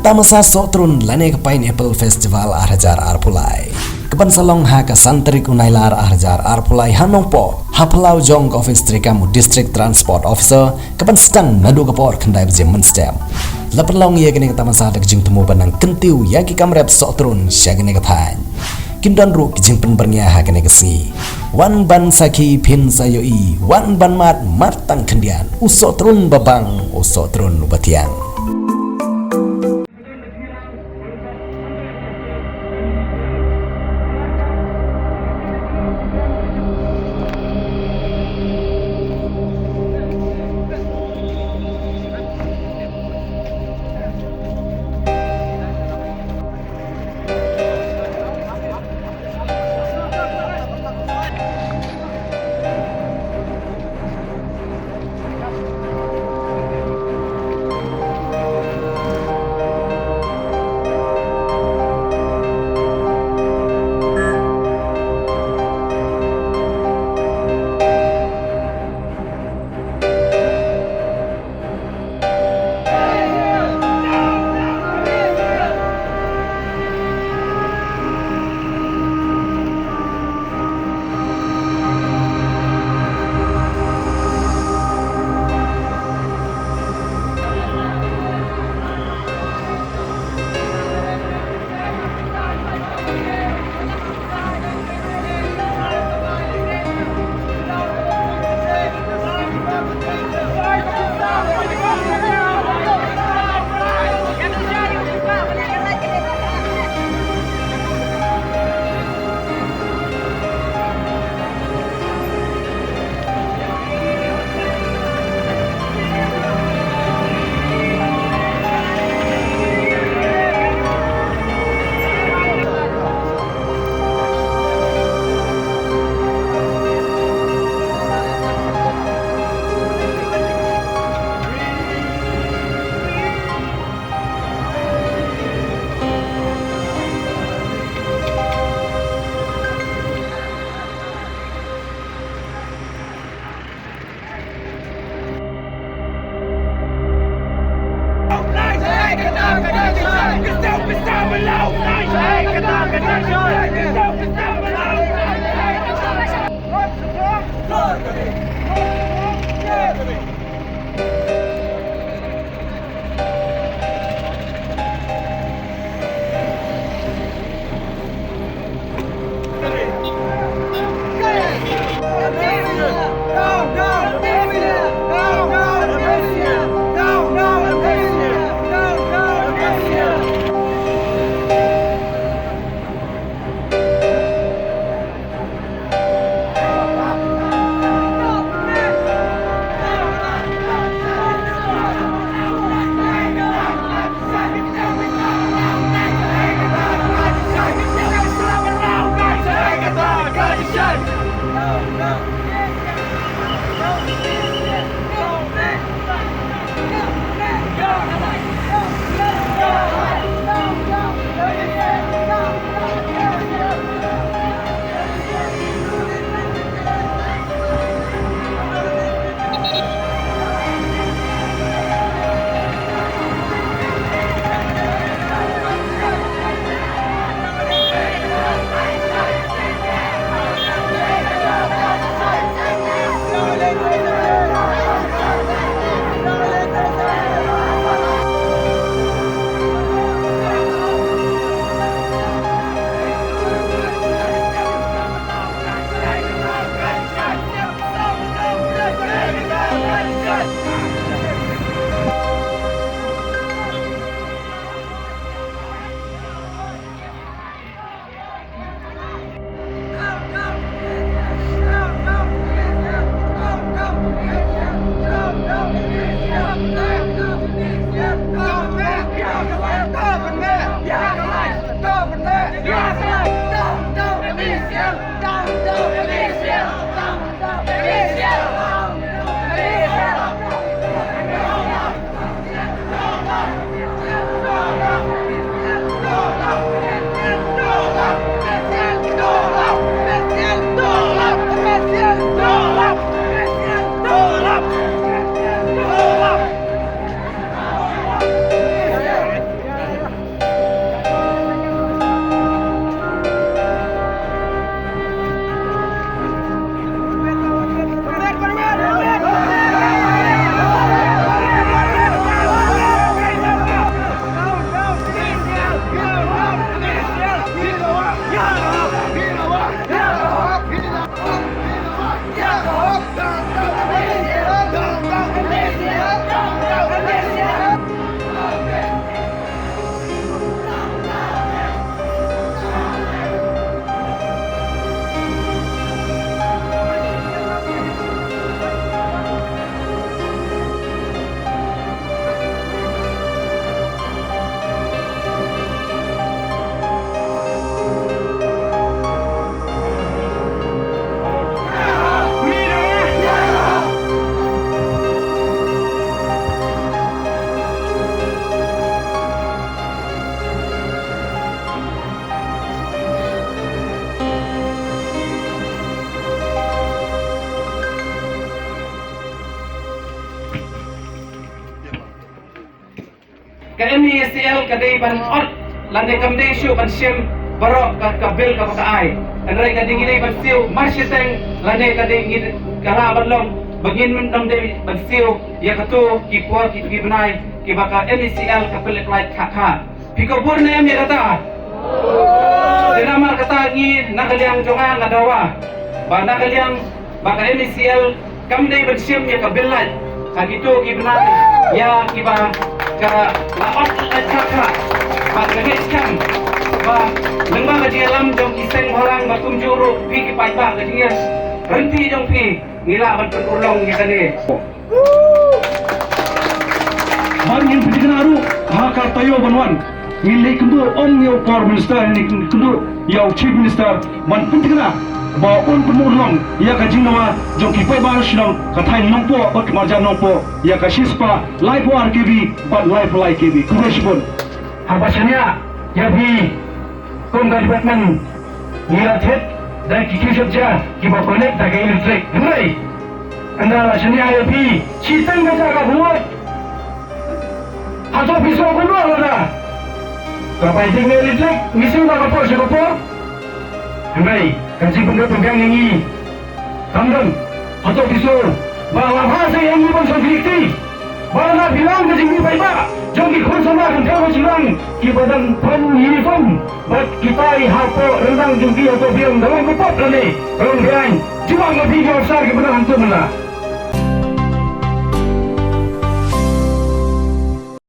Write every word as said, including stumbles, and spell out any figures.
Tamasa Sohtrun lane ka Pineapple Festival ar hajar arphew lai, ka ban sa long ha ka san tarik u Nailar ar hajar arphew lai ha Nongpoh, ha phyllaw jong ka office treikam u District Transport Officer, ka ban sdang naduh ka por khyndai baje mynstep. La pynlong ïa kane ka tamasa da ka jingthmu ban nang kyntiew ïa ki kam rep Sohtrun sha kane ka thaiñ. Kin don ruh ki jingpynbyrngia ha kane ka sngi. Wan ban sakhi phin sa ïohi, wan ban mad, mad tang khyndiat. U Sohtrun ba bang, u Sohtrun uba thiang. Ka M E C L ka dei ban ot lane kam dei shuh ban shim baroh ka, ka bill kaba ka ai. Hynrei ka dei ngi dei ban siew mar shiteng lane ka dei ngi ka lah ban long ba ngin ym dei ban siew ïa kato ki por kito ki bnai kiba ka M E C L ka pynlip lait kha kha. Phi ka bun ne em ïa kata? Te namar kata ngi na ka liang jong nga nga dawa ba na ka liang ba ka M E C L kam dei ban shim ïa ka bill lait ha kito ki bnai ïa kiba ka la ot lait kha kha. Ba ka ngeit skhem ba lyngba ka jingïalam jong ki seng bhalang ba kumjuh ruh phi ki paidbah ka jingïaryntih jong phi ngi lah ban pynurlong ïa kane. Bad ngin pynthikna ruh ha ka taïew ban wan ngin leit kynduh ym ïa u por minister, ngin leit kynduh ïa u chief minister ban pynthikna ba un pynurlong ïa ka jingdawa jong ki paidbah shnong ka thaiñ Nongpoh bad ka marjan Nongpoh ïa ka shispah laiphew ar K V bad laiphew lai K V. Khublei shibun. Haba shaniah ïa phi kum ka department ngi la thied da ki khyrshiap ja kiba connect da ka electric. Hynrei ynda la shaniah ïa phi shiteng ka jaka bynrap. Hato phi sngew kumno lada ka bai ding ne electric ngi siew da ka por sha ka por? Hynrei ka jingpyndonkam ïa ngi kam don. Hato phi sngew ba la bha sa ïa ngi ban sngewthuh kti ba lada phi long ka jingmih paidbah jong ki khun samla kan thew ka jinglang kiba dang pynïaid uniform bad kita i hapoh ryndang jong ki hato phi ong da long ka pop lane ka long phi aiñ. Jubab ma phi ki officer kiba dang hangto mynta.